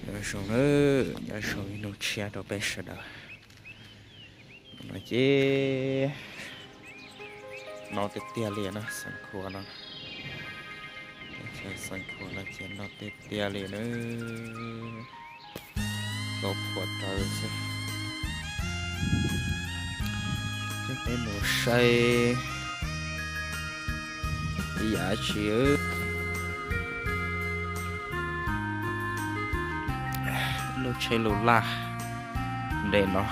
Nyob zoo na, nyob zoo ib hnub tshiab rau peb sawv daws. No ces no tiag tiag li na, Xeev Khuam no, teb chaws Xeev Khuam no ces no tiag tiag li na, tau phuam raws xwb. Ces peb mus saib ib yam dab tsi. Lub tsheb lus laj nres no,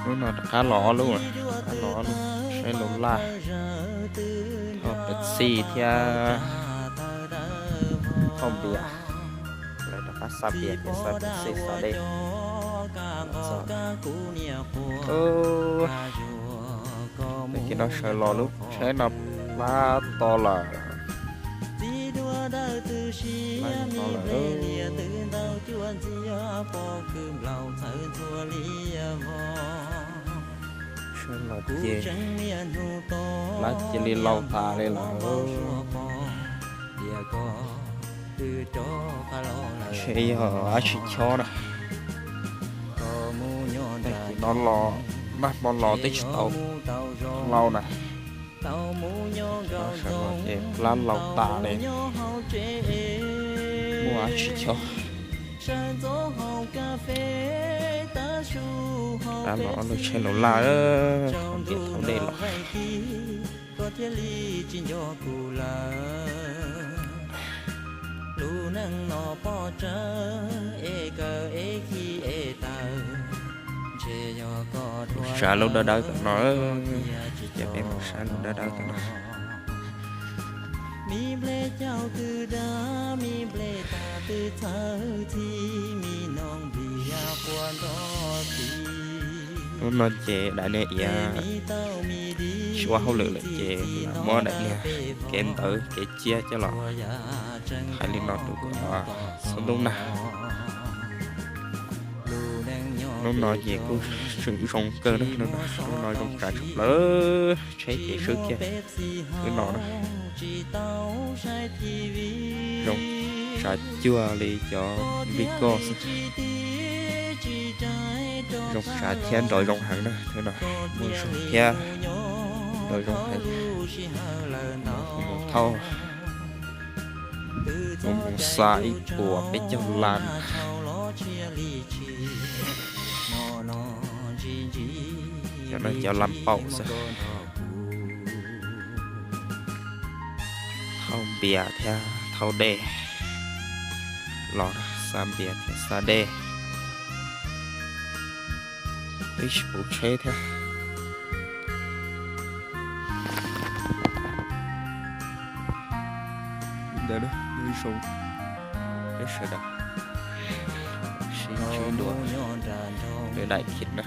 lub no rov qab los ob lub, rov qab los ob lub tsheb lus laj, thauj Pepsi thiab thauj npias, lawv rov qab xa npias thiab xa Pepsi xa dej. Tag kis no sawv los lub tsheb no plab to lawm, plab to lawm. Sawv los ces plab cia li laus tas li lawm. Ntshe yog dab tsi chob na. Tag kis no los, nag hmo los twb tsis tau laus na, sawv los ces plab laus tas li, muaj dab tsi chob. Plab los ob lub tsheb lus laj, thauj npias thauj dej los. Saib lub dawb dawb tom no, ces peb mus saib lub dawb dawb tom no. Lub no ces daim niag iav tsis ua hauj lwm lawm ces lam muab daim niag kev ntawv kev ciab coj los hais li no rau kom txhua hnub nag. Hnub no ces kuj tseem zoo kawg na, hnub no zoo tsav tshaj plaws, tsheb ces swb kiag xwb no na. Zoo tsav cuag li cov vij koj xwb. Zoo tsav thiab nrov zoo heev na, hnub no muaj zog thiab nrov zoo heev. Kuv mus thauj, kuv mus xa ib puas peb caug las. Cov no cov las paum xwb. Thauj npias thiab thauj dej los, xa npias thiab xa dej. Twb tsis puv tsheb thiab. Ntawd zoo, peb sawv daws sib ntsib dua lwm daim clip na.